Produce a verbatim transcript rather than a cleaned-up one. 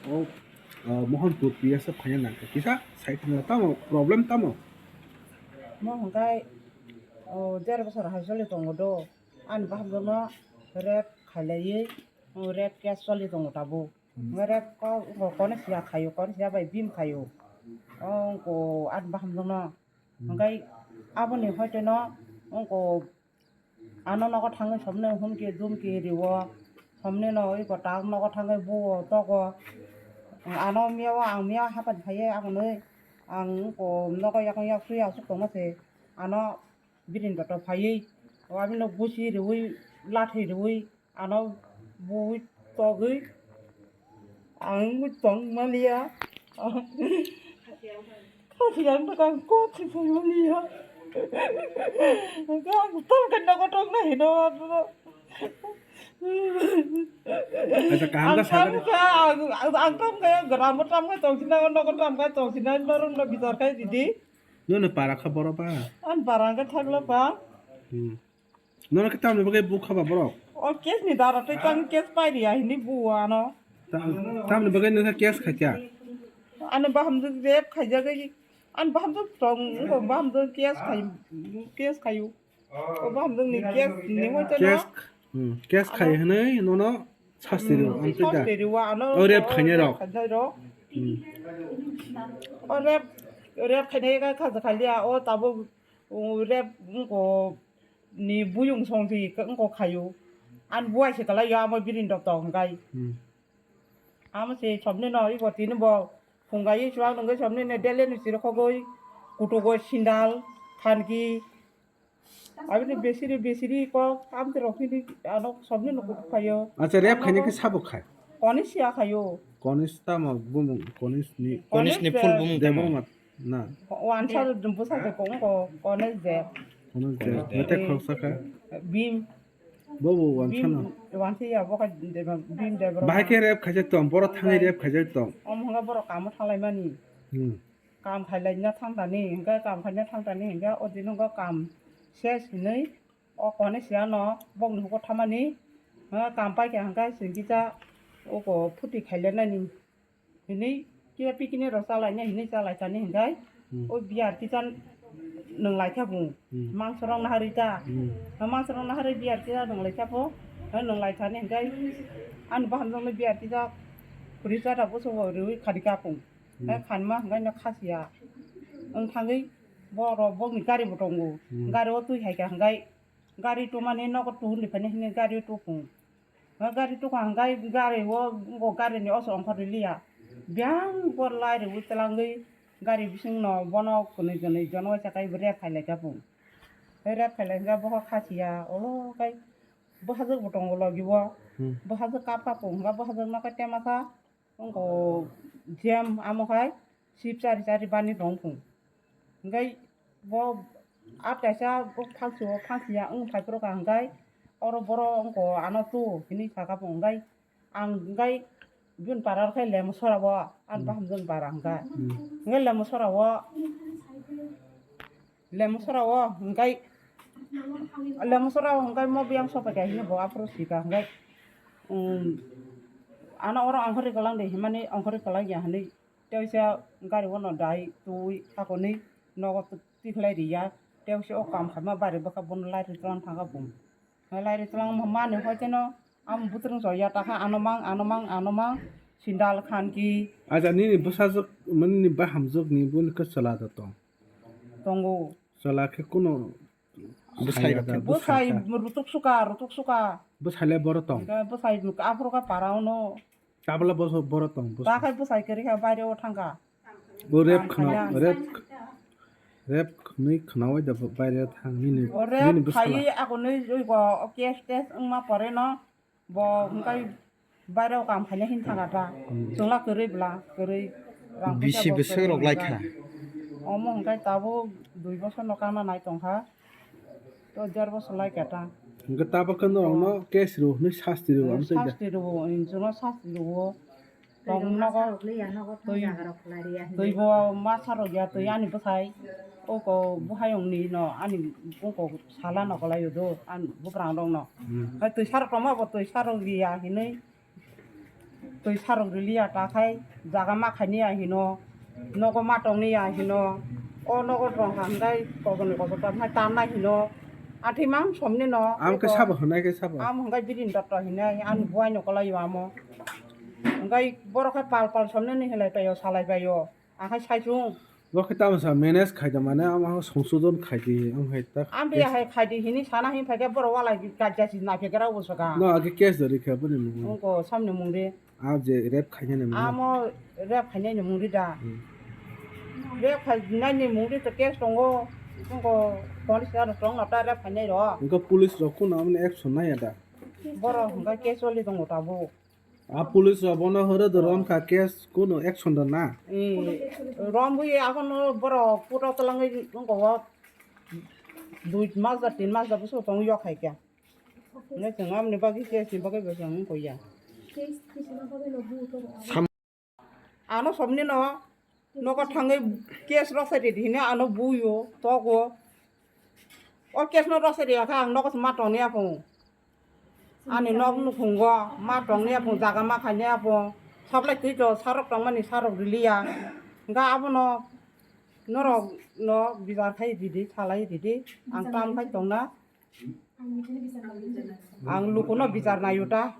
O, o, Mohanpur P S o phaina nangkha. Kisa sai thangla tamo, problem tamo? Mo hwnkhai, o, der bosor hai choli tongo do. Ani bahamjakno rape khailaiwi, o, rape case choli tongo tabuk. Hmm. Rape ko, ko, kono siya khaio, kono siya bai bim khaio. O, ko ani bahamjakno. Hmm. Hwnkhai aboni hoiteno, o, ko, ano nogo thangwi somni humki dumki rio, somni no iko tak nogo thangwi buo togo. Ano miya o ang miya hapani phaiwi ang hwnwi ang ko nogo yakung yak sui aswk tongma se ano birin joto phaiwi o abino busi riwi lathi riwi ano bui togwi ang tong maliya. Kasi ang takang kot si phai maliya. Ang tong kenda kotok na hino. Acha, kaham ka Ang sakha. Tong kha, ang, ang, ang tong kha, gram tong kha tong sina, no tong kha tong sina, norok no bichar khai didi. Nono para kha boro ba? An para ang kha thakla ba? Hmm. Nono khe tamni bagwi bukha ba borok? O case ni dara tei tang case pai riya hini buo ano. Ta-, tamni bagwi nokha case khaikha? Ano bahamjwk rape khaijagwi, ano bahamjwk tong, wngkha bahamjwk case khai, case khayu. O bahamjwk ni case ni hoite no. Case, hmm, case khai hwnwi nono sasti rw, hmm, ang tei da. Sasti rw, ano o rape khainai rok. Khainai rok. Hmm. O rape, rape khainai kha kha khalia, o tabuk, o rape wngkha ni buyung songsi wngkha khayu. An buai se kalai yo amo birin dok tong hwnkhai. Hmm. Amo se somni no ibo tini bo phungai chuang nungwi somni ne dele ni siro khogoi kutugo sindal khanki. Abini besiri besiri kok amte rok hini ano somni no kutu khayo. Acha, rape khainai khe sabo khai? Koni siya khayo. Konis tamo bumung, konis ni. Konis ni full bumung tamo? Debbarma na. Wansa bwsa se kong ko, konis de. Konis de. Mete khoroksa kha? Bim. Bobo wansa na. Wansa ya bo kha Debbarma, Bim Debbarma. Bahai khe rape khaijak tong, boro thangwi rape khaijak tong. Om hwnga borok kamo thalai mani. Hmm. Kam khailai na thang tani, hingke kam khaina thang tani, hingke o dino hingke kam ses hinui o kone siya no bokni huko thamani, ha, kam paikha hingke singkisa oko phuti khaile nani hinui kiya pikini rok chalai na hinui chalai tani hingke, hmm, o biyar kisa nung lai kha bung, hmm, mangso rok naharui ta, hmm, ha, mangso rok naharui biyar kisa nung lai kha bo, ha, nung lai tani hingke ani bahan jong no biyar kisa khuri chara busugo riui khadi kapung. Hmm. Hai khanma hingke no khasiya. Wng thangwi borok bokni gari bo tongo. Hmm. Gari o twi hai kha hingke gari tumani nogo tuhur ni phaini hini gari o tupung. Gari tukha hingke gari o, o gari ni oso ongkhor liya. Biyang bor lai rwi twlangwi gari bising no bono kwnwi kwnwi jono waisa kai rep khailai kha pung. Rep khailai hingke boho khasiya olo kai bwhajwk bo tongo logi o. Hmm. Bwhajwk kap kha pung hingke bwhajwk no kai tema kha. Wngkha jam amo khai sip chari chari bani tong phung. Hingkai bo at kaisa phangsi o phangsi ya wng phai phuru kha hingkai oro boro wngkha ano tu hinui saka phung hingkai ang hingkai bini para khai lemo sora o ani bahamjwk bara hingkai. Hmm. Hingkai lemo sora o. Lemusora o hingkai, lemusora o hingkai mo biyang sopai kha hino bo aphuru sika hingkai, um, ano oro ongkhorwi kwlang de himani ongkhorwi kwlang ya hinui tei waisa gari o no dai twi hakoni nogo twi khlai ri ya tei waisa o kam khaima bari bwkha bono light rwtwlang thangkha bung. Lai ri twlang mani hoi teno, am butrung so ya takha ano mang, ano mang, ano mang, sindal khan ki. Acha, nini bwsajwk, nini bahamjwk ni boni khe chwla da tong? Tongo. Chwla khe kuno bwsai rok khe bwsai rutuk suka, rutuk suka. Bwsai le boro tong? Bwsai aphuru kha para ono. Tabla boso boro tong, boso. Ta khai bwsai kwrwi kha baire o thangkha. Bo rep khna, rep, rep khwnwi khnawi da baire thang nini, o rep nini bwsala. Khai agonwi oi go case tes wngma pore no bo hwnkhai baire o kam khaina hin thangkha ta. Hmm. Chwla kwrwi bwla, kwrwi rang bisi puisa bo bwswk rok kwrwi lai wngkha. Omo hwnkhai tabuk dui bosor no kana nai tongkha. To jar bosor lai keta. Hingke tabuk khe norokno case rw hwnwi sasti rw, hmm, ang tei da. Sasti rw, inchwngno sasti rw. Tong nogo twi, twi bo ma sarok ya, twi ani bwsai. Oko buhayong ni no, ani oko sala no kwlai o do, ani buprang rok no. Hmm. Hai twi sarok tongma bo twi sarok ya hinwi. Twi sarok riliya ta khai jaga ma khaini ya hino, nogo ma tongni ya hino, o nogo tong kha hwnkhe kotorni kotor ta khai tanna hino, athi mang somni no. Am khe sabo hwnai khe sabo. Am hwnkhe bidin dotto hinai ani buai no kolai yo amo. Hwnkhe borok khe pal pal somni ni hinlai paio salai paio. Akhai saichung. Bo khe tamo sa manage khai da mane, ama songsojon khai di, am hai ta. Am biya hai khai di hini sana hin phai khe borok wala kaisa si na phe gra bo saka. No age case dari kha boni mung. Ungko samni mung de. A je rape khainani mung. Amo rape khainani mung de da. Hmm. Rape khainani mung de to case tongo. Ungko police aro tong na ta rape khainai ro. Ungko police rok kuno amne action naya da. Borok hwnkha case oli tongo tabuk. A police rok bono horo do rom kha case kuno action da na. Eh, rom bui akhon borok puto twlangwi tongo o dui mas da tin mas da buso tong yok hai khe. Ne chwng amni bagwi case ni bagwi bo chwng wng koi ya. Sam- Ano somni no nogo thangwi case rok sai ridi hini ano buyo togo. O case no rok sai riya kha ang nogo ma tongni aphung. Ani nok nukhungo ma tongni aphung jaga ma khaini aphung. Sablai twi to sarok tongmani sarok riliya. Hwnkha abono norok no bijar khai ridi salai ridi ang tam khai tongna. Ang lukuno bijar nayo ta.